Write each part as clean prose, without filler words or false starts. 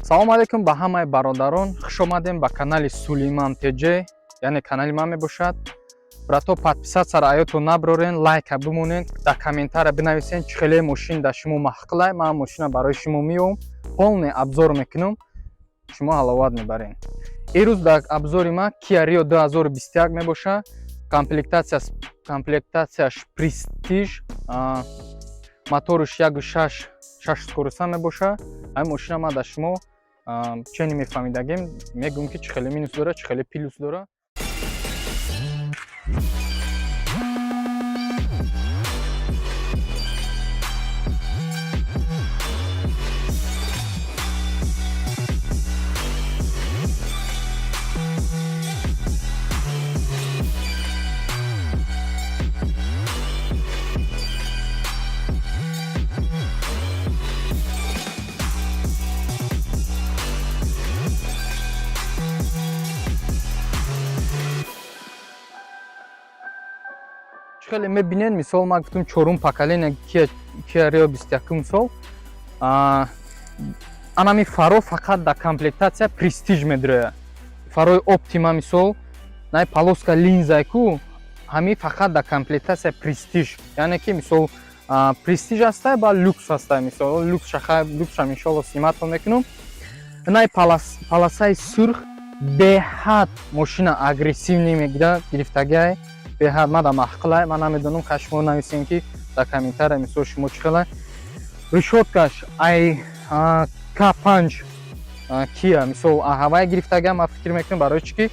Салому алейкум ба ҳамаи бародарон, хушомадем ба канали Сулейман ТЖ, яъне канали ман мебошад. Брато, подписаться ро аётон наброрен, лайка бимонен, дар комментария бинависен, чӣ хеле мошин дар шумо маҳқилай. Ман мошина барои шумо меом, полный обзор мекунам, шумо ҳаловат мебарен. Ирӯз дар обзори ман Kia Rio 2021 мебошад. Комплектацияш Prestige, моторш 1.6, 6 скорость а мебошад. Ҳамин мошина ман дар шумо чени мефаҳмидагем, мегӯм, ки чӣ хеле минус дора, чӣ хеле плюс дора. Хеле мебинед, мисол, ман гуфтум, чорум поколения Kia Rio, 21 сол. Анами фаро фақат дар комплектация Prestige медирояд. Фарои Optima, мисол, най полоска линзай ку, ҳами фақат дар комплектация Prestige, яъне ки, мисол, Prestige ҳастай ба люкс ҳастай. Мисол, люкс люксшам иншоалло снимать мекунам. Най полосаи сурх беҳад мошина агрессивный мегира, гирифтагиай беҳад мада маҳқилай. Ман намедонам, ха, шумо нависем, ки дар комментария, мисол, шумо чӣ хела. Решёткаш ай К5 Kia, мисол, ҳавай гирифтага, ман фикр мекунам, барои чӣ ки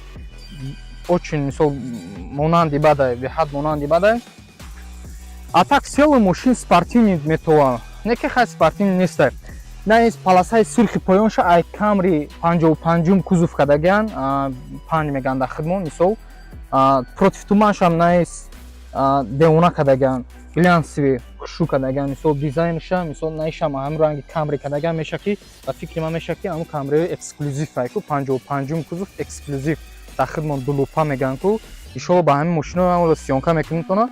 очень, мисол, монанди бадай, беҳад монанди бадай. А так в целом мошин спортивный метова, не ки хай спортивный нестай. На полосаи сурхи поёнша ай Камри 55-ум кузов кардагиан, панҷ меган дар хидмон. Мисол, против туманшам найс девона кардагиан, глянцевый хушрӯ кардагиан. Мисол, дизайнша, мисол, наишам ҳамин ранги Камри кардагиан. Меша ки, ба фикри ман, меша ки ҳамун Камриҳои эксклюзив ай ку, 55-ум кузов эксклюзив дар хидмон дулупа меган ку. Иншолло, ба ҳамин мошино съёмка мекунем тона.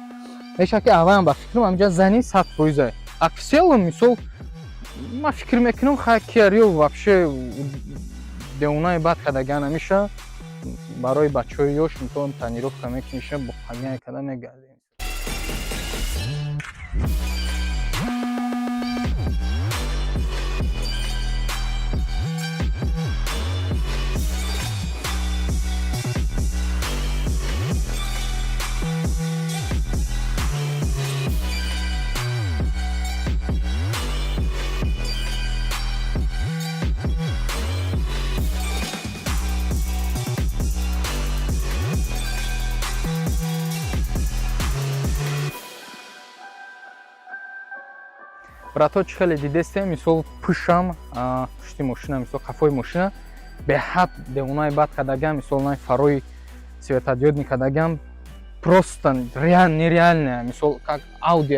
Меша ки аввалам, ба фикрам, ҳаминҷа зани 100%. А в целом, мисол, ман фикр мекунам, хай, Kia Rio вообще девонаи бад кардагиан. Ҳамиша барои бачаҳои ёш, мисол, тонировка мекуниша, бо пагняй карда мегардем. Брато, чӣ хеле дидестем, мисол, пушам, пушти мошина, мисол, қафои мошина беҳад девонаи бад кардагиам. Мисол, най фарои светодиодный кардагиам, просто нереальная. Мисол, как Ауди,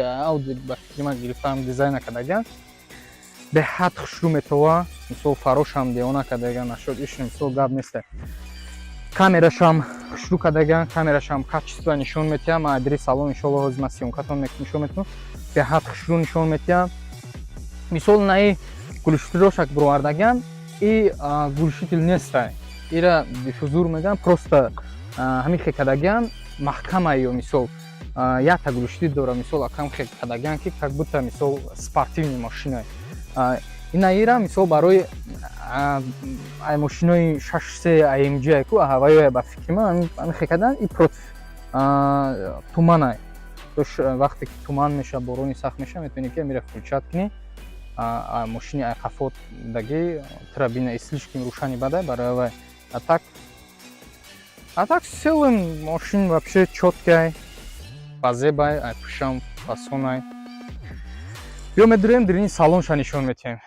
ба фикри ман, гирифтаам дизайна кардагиам, беҳад хушрӯ метова. Мисол, фарошам девона кардагиам, нашуд иш, мисол, гап неста. Камерашам хушрӯ кардагиам, камерашам качество нишон метиҳам. Ман адри салон, иншоалло, ҳозир ман съёмкатон нишон метиҳам, беҳад хушрӯ нишон метиҳам. Мисол, наи глушителошак бировардагиам, и глушитель нестай, ира диффузор мегӯям, просто ҳамин хе кардагиам, маҳкама. Ё, мисол, якта глушитель дора. Мисол, акам хе кардагиам, ки как будто, мисол, спортивный мошина. Ина ира, мисол, барои ай мошинои 63 AMG ку ҳаваё, ба фикри ман, ҳамин хе кардан. И против туманай. Вақте ки туман меша, борони сахт меша, метавонӣ ки амира включать кунӣ, мошини ай қафо даги тра бина, и слишком рӯшани бадай барои вай. А так в целом мошин вообще чёткай, базебай, ай пушам фасонай. Биё, медурем, дирини салонша нишон метиҳем.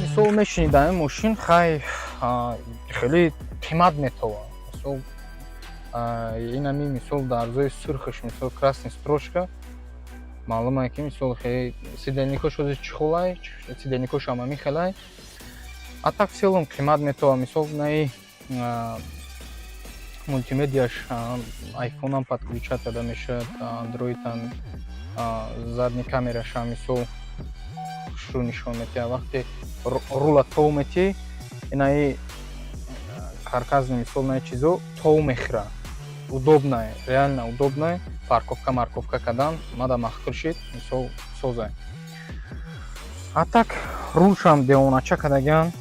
Мисол, мешинӣ дар ин мошин, хай, хеле қимат метова. Мисол, Инами мисол дарзои сурхаш, мисол, красный строчка, маълуме ки мисол хеле сидельникош ози чехолай, сидельникош ҳам ҳамин хелай. А так в целом қимат метавад. Мисол, наи мультимедиаш айфонам подключать карда мешавад, андроидам, задний камерашам мисол хушрӯ нишон метиҳад. Вақте рула тов метиҳӣ, инаи каркасный, мисол, наи чизо тов мехӯрад. Удобное, реально удобное. Парковка марковка кардан мада маъқул шид, мисол, созай. А так рулшам девонача кардагиан,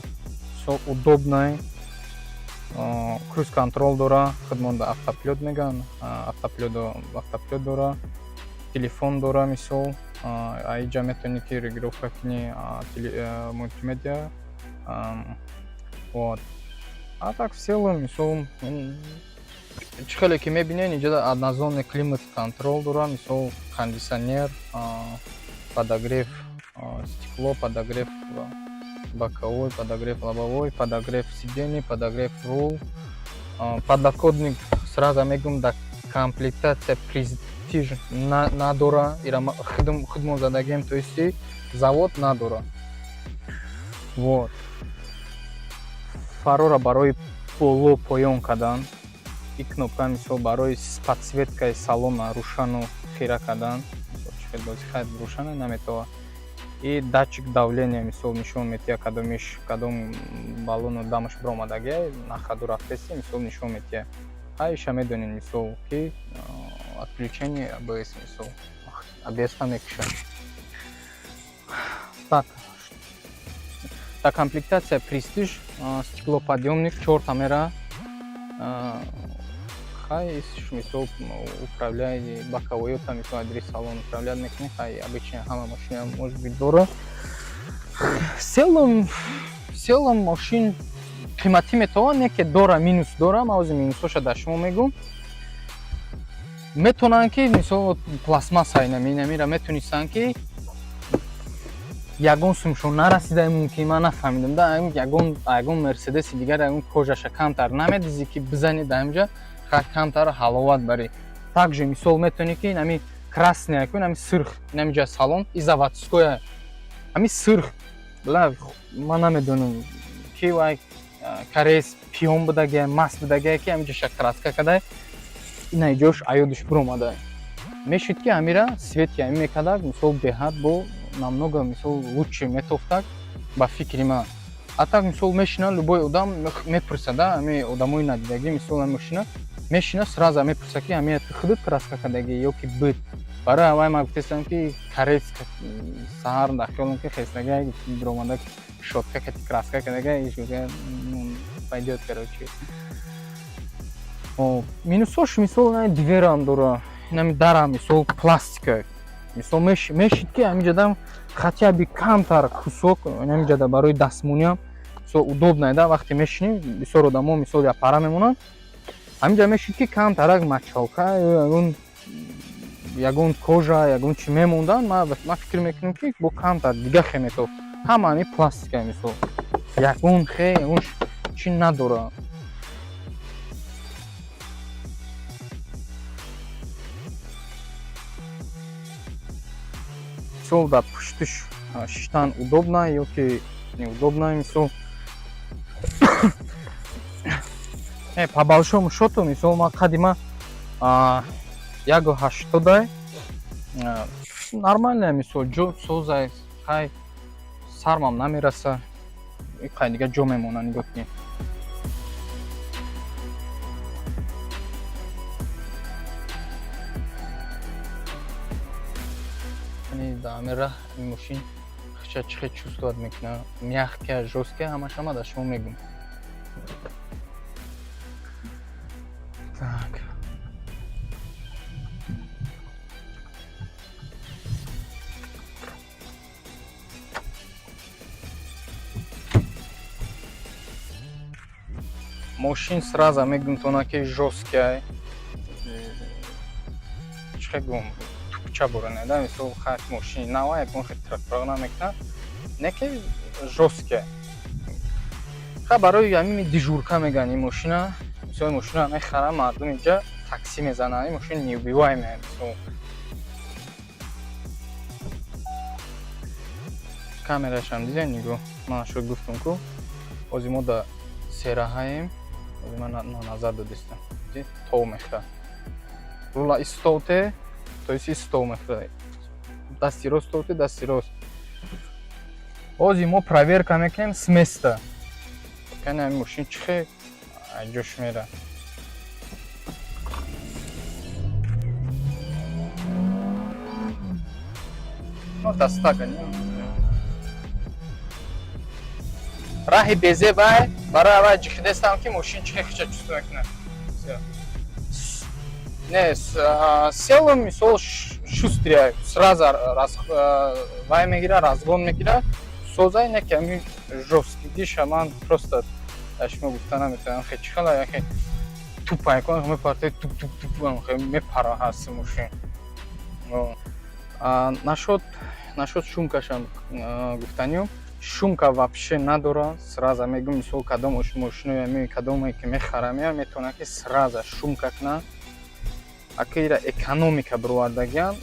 мисол, удобное. Круиз контроль дора, худмонда автопилот мегӯянд, автопилот дора, телефон дора. Мисол, аиҷа метавонӣ ки регулировка кунӣ мультимедиа. Вот, а так в целом, мисол, чӣ хеле ки мебинед, инҷа однозонный климат контроль дора, мисол, кондиционер, подогрев стекло, подогрев боковой, подогрев лобовой, подогрев сидений, подогрев рул, подлокотник. Сразу мегӯм, дар комплектация престиж надора, ира худмон задагем, то есть завод надора. Вот фарора барои боло поён кардан и кнопка, мисол, барои подсветкаи салона рӯшану хира кардан. Рӯшана наметавад. И датчик давления, мисол, нишон метиҳад, кадомиш, кадом баллону дамаш биромадагия, на ходу рафтеси, мисол, нишон метиҳад. Ҳайша медонед, мисол, ки отключение АБС, мисол, АБС мекушад. Так, дар комплектация престиж стеклоподъёмник чорта мера. Хай, мисол, управляет боковой, там, мисол, адрес салон управлять мекунӣ. Хай, обычно ҳама машина, может быть, дора. В целом мошин қиматӣ метавон, не ки дора, минус дора. Ман ҳозир минусҳоша дар шумо мегӯм. Метавонанд ки, мисол, пластмасса инамира метонистанд ки ягон сумшон нарасида, мумкин, ман нафаҳмидам да, ягон мерседеси дигар ягон кожаша камтар намедизӣ ки бизанӣ дар инҷа, камтар ҳаловат барӣ. Также, мисол, метавонӣ ки инами красный ку, инами сирх, инами ҷа салон и заводское ҳами сирх. Бла, ман намедонам ки вай кореец пиён будагия, маст будагия, ки ҳамиҷаша краска кадай, ина ҷош аёдиш биромада. Мешид ки ҳамира свети ҳами мекардак, мисол, беҳад бо намного, мисол, лучше метофтак, ба фикри ман. А так, мисол, мешина, любой одам мепурсада, ҳами одамои надидагӣ, мисол, ҳами мошина мешина, сразу мепурса ки ҳами ту худат краска кардагӣ ё ки буд. Барои ҳавай ман гуфтестам ки кореец саҳар дар хиёлам ки хестага биромада, щётка кати краска кардага, пойдёт, короче. Минусош, мисол, дверам дора, инами дарам, мисол, пластика. Мисол, мешид ки ҳамиҷадам хотя бы камтар кусок ҳамиҷада барои дастмониам, мисол, удобно да. Вақте мешинем, бисёр одамо, мисол, япара мемонанд ҳаминҷа, мешид ки камтарак мочалка, ягон кожа, ягон чи мемонданд. Ман фикр мекунам ки бо камтар дига хе метофт. Ҳама ҳами пластика, мисол, ягон хе, ягон чи надора. Мисол, дар пуштиш шиштан удобно ё ки неудобно, мисол, по большому счету, мисол, ман қади ма 1,80-ай, нормальная, мисол, ҷо созай. Хай, сармам намераса, қай дига ҷо мемона, нигоҳ кунед. Дар ҳамин раҳ ин мошин хича чӣ хел чувствовать мекунад, мягкая, жёсткая, ҳамаш ҳама дар шумо мегӯм. Так, мошин, сразу мегӯм тона ки жёсткая, чӣ хел гӯм, тупча буране да. Мисол, хай, мошини нава ягон хел трактор намекунад, не ки жёсткая. Ха, барои ҳамин дежурка мегӯянд ин мошина. Бисёр мошина мехарам, мардум инҷа такси мезананд. Ин мошин неубиваемая, мисол. Камерашам дидем, нигоҳ. Ман шуд гуфтум, ку ҳозир мо да сераҳаем. Ҳозир ман назар додистам. Тов мехӯрад. Рула истоте, то есть истов мехӯрад. Дасти рост тоте, дасти рост. Ҳозир мо проверка мекунем с места. Кани, ҳамин мошин чӣ хел ҷош мера. Ну, дастака, не? Раҳи безебай, барои аввал ҷихидестам, ки мошин чӣ хел хича чувство мекунад. Не, селом, мисол, шустрия, сразу вай мегира, разгон мегира, созай, не ки ҳамин жёсткий ман просто шумо гуфта наметавонам, хе чӣ хела яхе тупай кон мепарте, туп туп туп мепара ҳаст мошин. Нашод шумкашам гуфтанию, шумка вообще надора. Сразу мегӯм, мисол, кадом мошинои, кадоме ки мехарам, метавонад ки сразу шумка кунад. Ака, ира экономика бировардагиан,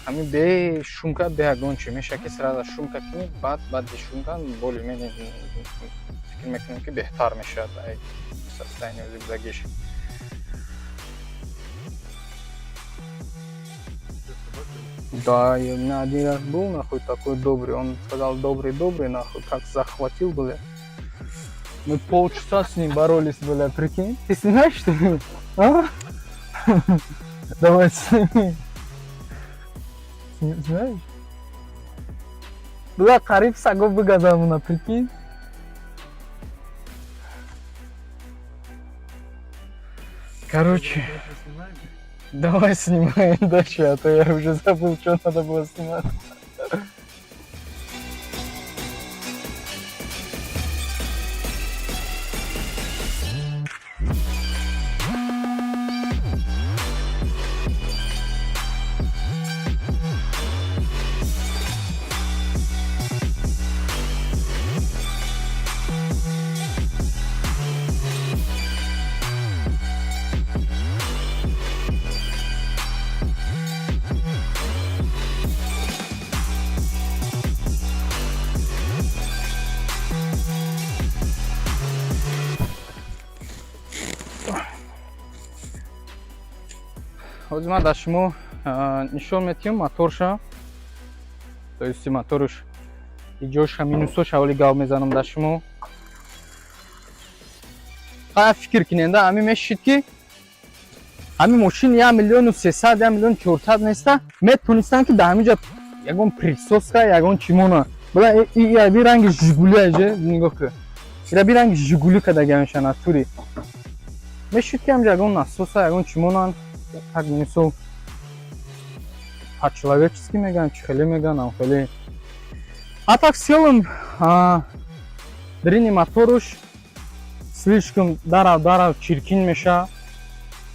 ҳамин бе шумка, бе ягон чи мешавад ки сразу шумка кунӣ. Баъди шумка более-менее фикр мекунем, ки беҳтар мешавад состояние зиндагиш. Да, и у меня один раз был, нахуй, такой добрый. Он сказал: добрый, добрый, нахуй, как захватил, бля. Мы полчаса с ним боролись, бля, прикинь. Ты снимаешь, что ли? А? Давай сними. Знаешь? Бля, қариб саго бигазамуна, прикинь. Короче, давай снимаем дальше, а то я уже забыл, что надо было снимать. Ҳозир ман дар шумо нишон метиҳам моторша, то есть моторш иҷоша, минусоша ҳоли гап мезанам дар шумо. Ха, фикр киненда, ҳамин мешид, ки ҳамин мошин 1 300 000, 1 400 000 неста, метонистанд, ки дар ҳамин ҷа ягон присоска, ягон чимона. Била, би ранги Жигули аже, нигоҳ ки, ира би ранги Жигули кадагиамеша натури. Мешид, ки ҳамҷа ягон насоса, ягон чимонанд, как, мисол, по-человечески мегӯянд, чӣ хеле мегӯянд, ам хеле. А так, в целом, дрини моторуш слишком дарав дарав чиркин меша,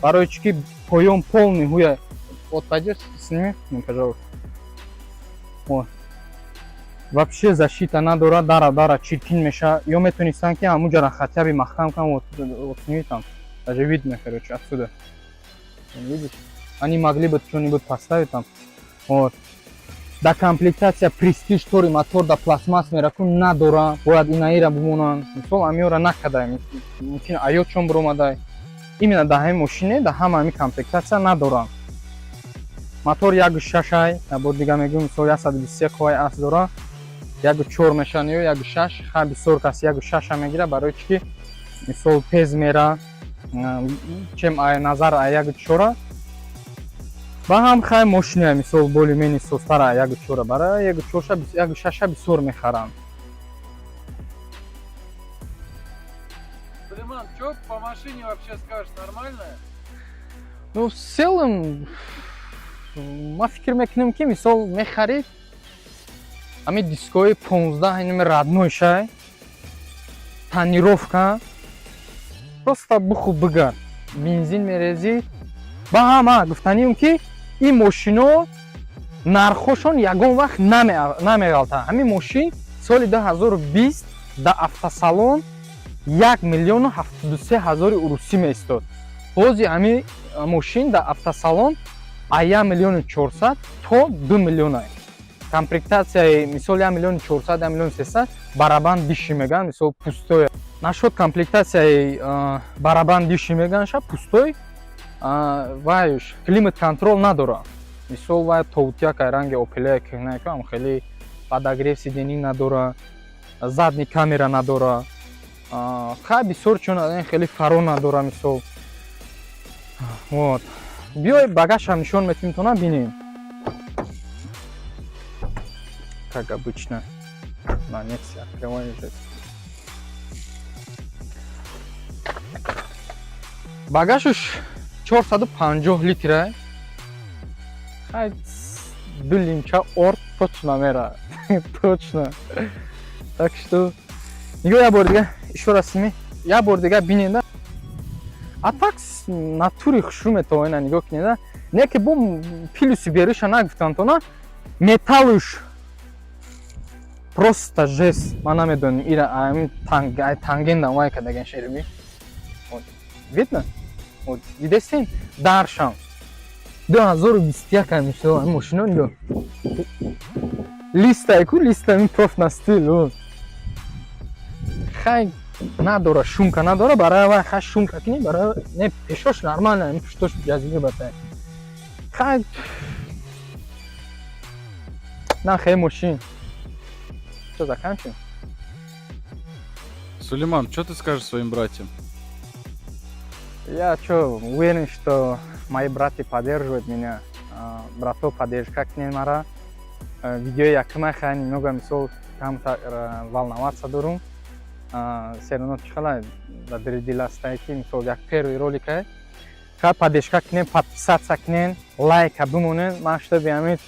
барои чӣ ки поён полный ҳуя. Вот, пойдёшь, сними мне, пожалуйста. Вот, вообще защита надорад, дара дара чиркин меша. Ё метонистанд, ки ҳамуҷара хотя бы маҳкам кунанд. Вот, вот, сними, там даже видно, короче, отсюда видишь, они могли бы что-нибудь поставить там. Вот да, комплектация престиж тори мотор да пластмасс меракун надора, бояд инаира бимонанд. Мисол, амиёра накадай, мумкин аёчон биромадай. Именно да ҳамин мошине, да ҳама ҳамин комплектация надоранд. Мотор 1,6 ай, бо дига мегӯм, мисол, 123 қувваи асп дора, 1,4 мешавад ё 1,6. Ха, бисёр кас 1,6 мегира, барои чӣ ки, мисол, тез мера, чем назар а 1,4. Ба ҳам хай мошина, мисол, более-менее созтара 1,4, барои 1,4, 1,6 бисёр мехаранд. Сулейман, что по машине вообще скажешь, нормальная? Ну, в целом, ма фикр мекунем, ки, мисол, мехарид, ҳамин дискои 15 инами родной шай, тонировка, просто буху бигард, бензин мерезӣ. Ба ҳама гуфтанием, ки ин мошино нархошон ягон вақт намеғалтанд. Ҳамин мошин соли 2020 дар автосалон 1 073 000 урусӣ меистод. Ҳози ҳами мошин дар автосалон а 1 400 000 то 2 миллиона. Комплектатсияи, мисол, 1 400 000, 1 300 000, барабан дыши меган, мисол, пустой нашуд. Комплектатсияи барабан дыши меганша, пустой вайш климат контроль надора, мисол, вай тоутяка ранги Опеля кӯҳнака, хеле подогрев сидений надора, задний камера надора, хай, бисёр чун хеле фаро надора, мисол. Вот, биёй, багажам нишон метим, тона бинем. Как обычно, на Нексе открываю же. Багажуш 450 литра, хай, ду лимча орд точно мера, точно. Так что нигоҳ, як бор дига ещё раз сними, як бор дига бинед. А так натури хушрӯ метавонед нигоҳ кунед. Не ки бо плюси бериша нагуфтам тона, металлуш просто жесть. Ман намедонам, ира ами тангендам вай кадаген шерми, видно, вот дидесин, даршам 2021 мисол ами мошино нигоҳ, листай ку, листа ми профнастил. Хай, надора, шумка надора, барои вай хай шумка кини, барои не пешош нормально, пуштош ҷазига бата. Хай, на хай мошин. Что, заканчиваем? Сулейман, что ты скажешь своим братьям? Я что, уверен, что мои братья поддерживают меня. Братов, поддержка кунед мара. Видеои якума хай немного, мисол, кам волноваться дорум. Все равно чихала дар дили дил астае ки, мисол, як первый роликае. Хай, поддержка кунед, подписаться кунед, лайка бимонед. Ман чтобы ҳамин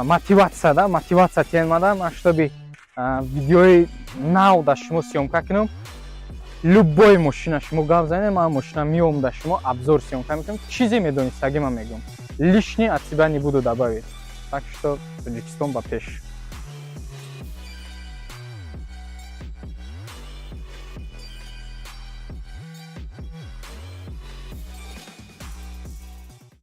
мотивация да, мотивация тиен мада, ман чтобы видеои нав дар шумо съёмка кунам. Любой мошина шумо гап занед, ман мошина меом, дар шумо обзор съёмка мекунам. Чизе медонистагӣ ман мегӯям, лишний от себя не буду добавить. Так что Тоҷикистон ба пеш!